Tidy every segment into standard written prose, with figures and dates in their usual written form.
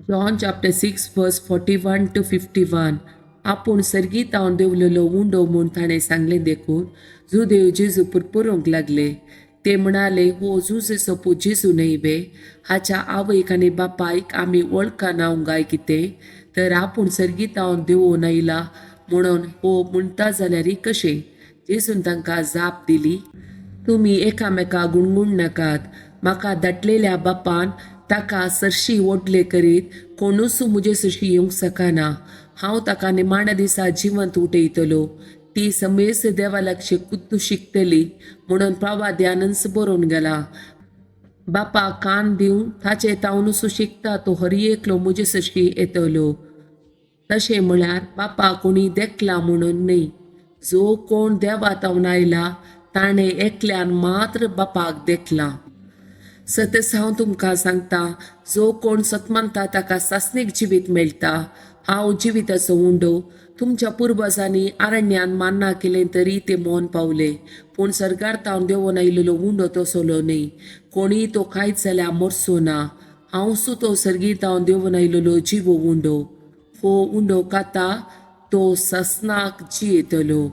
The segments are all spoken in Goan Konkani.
John chapter 6 verse 41 to 51. आपूण सर्गी तावन देवलेलो उंडो म्हूण ताणें सांगलें देखून जुदेव जेजू पुरपुरूंक लागले. ते म्हणाले, हो जुजेचो पूत जेजू न्हय वे? हाच्या आवयक आनी बापायक आमी वळखना गाय कितें? तर आपूण सर्गी तावन देवून आयला म्हणून हो म्हणटा जाल्यार कशें? जेजून तांकां जाप दिली, तुमी एकामेका गुणगुण नाकात. म्हाका धाडलेल्या बापान ताका सरशी ओडले करीत कोणूच म्हजे सरशी येवंक शकना. हांव ताका निमाण्या दिसा जिवंत उठयतलो. ती समेस्त देवा लागचे कुद्दू शिकतली म्हणून प्रवाद्यानच बरोवन गेला. बापा कान दिवन ताचे तावनूच शिकता तो हर एकलो म्हजे सरशी येतलो. तशें म्हळ्यार बापा कोणी देखला म्हणून न्हय. जो कोण देवा तावन आयला ताणें एकल्यान मात्र बापाक देखला. सतच हांव तुमकां सांगता, जो कोण सत मानता ताका सासणीक जिवीत मेळटा. हांव जिविताचो उंडो. तुमच्या पुर्वजांनी अरण्यान मान्ना केलें तरी ते मौन पावले. पूण सर्गार तावन देंवोन आयिल्लो उंडो तसलो न्हय. कोणीय तो खायत जाल्यार मरचो ना. हांव सु तो सर्गी तावन देंवोन आयिल्लो जिवो उंडो. हो उंडो खाता तो ससनाक जियेतलो.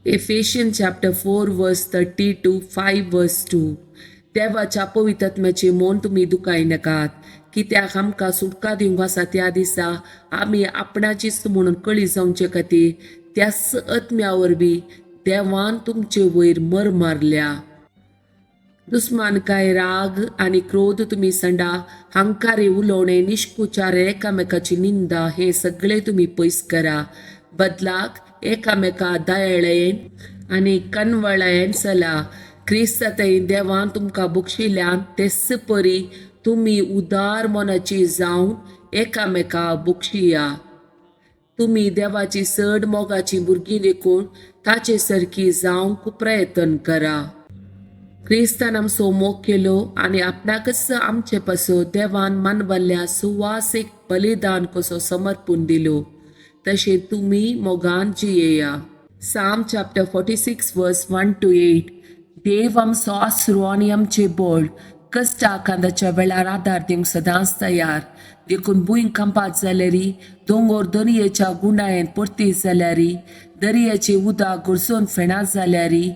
Ephesian chapter 4 verse 30 to 5 verse 2. देवाच्या पवित्र मन तुमी दुखाय नाकात, कित्याक आमकां सुटका दिवंक आसा त्या दिसा आमी आपणाचीच म्हणून कळी जावचे खातीर त्याच आत्म्या वरवीं देवान तुमचे वयर मर मारल्या. दुस्मानकाय, राग आनी क्रोध तुमी संडा. हंकारी उलोवणे, निष्कुचार, एकामेकाची निंदा हे सगळे तुमी पयस करा. बदलाक एकामेका दयाळेन आनी कनवळायेन चला. क्रिस्तातय देवान तुमकां बक्षिल्यान तेच परी तुमी उदार मनाची जावन एकामेका बक्षिया. तुमी देवाची चड मोगाची भुरगीं देखून ताचे सारकी जावंक प्रयत्न करा. क्रिस्तान आमचो मोग केलो आनी आपणाकच आमचे पासत देवान मानवल्ल्या सुवासीक बलिदान कसो समर्पून दिलो, तशें तुमी मोगान जियेया. Psalm chapter 46 verse 1 to 8. देव आमचो आसरो आनी आमचें बळ, कश्टा कांदाच्या वेळार आदार दिवंक सदांच तयार. देखून भूंय कंपात जाल्यारी, दोंगोर दर्येच्या गुंडायेन परती जाल्यारी, दर्याचे उदक गरजून फेणात जाल्यारी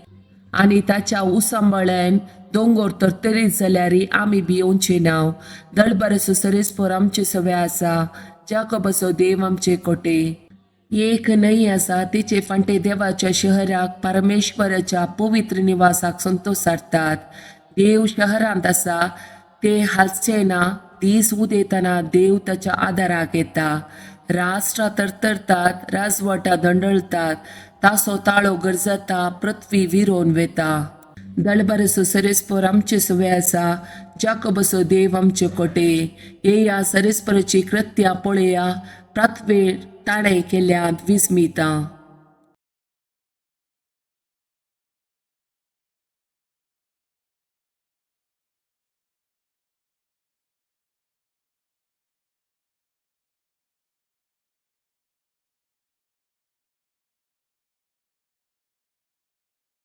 आनी ताच्या उसांबळ्यान दोंगोर तरतरीत जाल्यारी आमी भियोवचे नांव. दळबाराचो सरेस्पोर आमचे सवे आसा, जाकोबाचो देव आमचे कोटे. एक न्हंय आसा, तिचे फांटे देवाच्या शहराक, परमेश्वराच्या पवित्र निवासाक संतोष सारतात. देव शहरांत आसा, ते हालचे ना. दीस उदेतना देव ताच्या आदाराक येता. राष्ट्रां तरतरतात, राजवटा दंडळतात. तासो ताळो गरजता, पृथ्वी विरोन वेता. दळबाराचो सरेस्पोर आमचे सवे आसा, जाकोबाचो देव आमचे कोटे. येया, सरेस्पराची कृत्या पळया, प्रातवेर ताणें केल्यांत विस्मितां.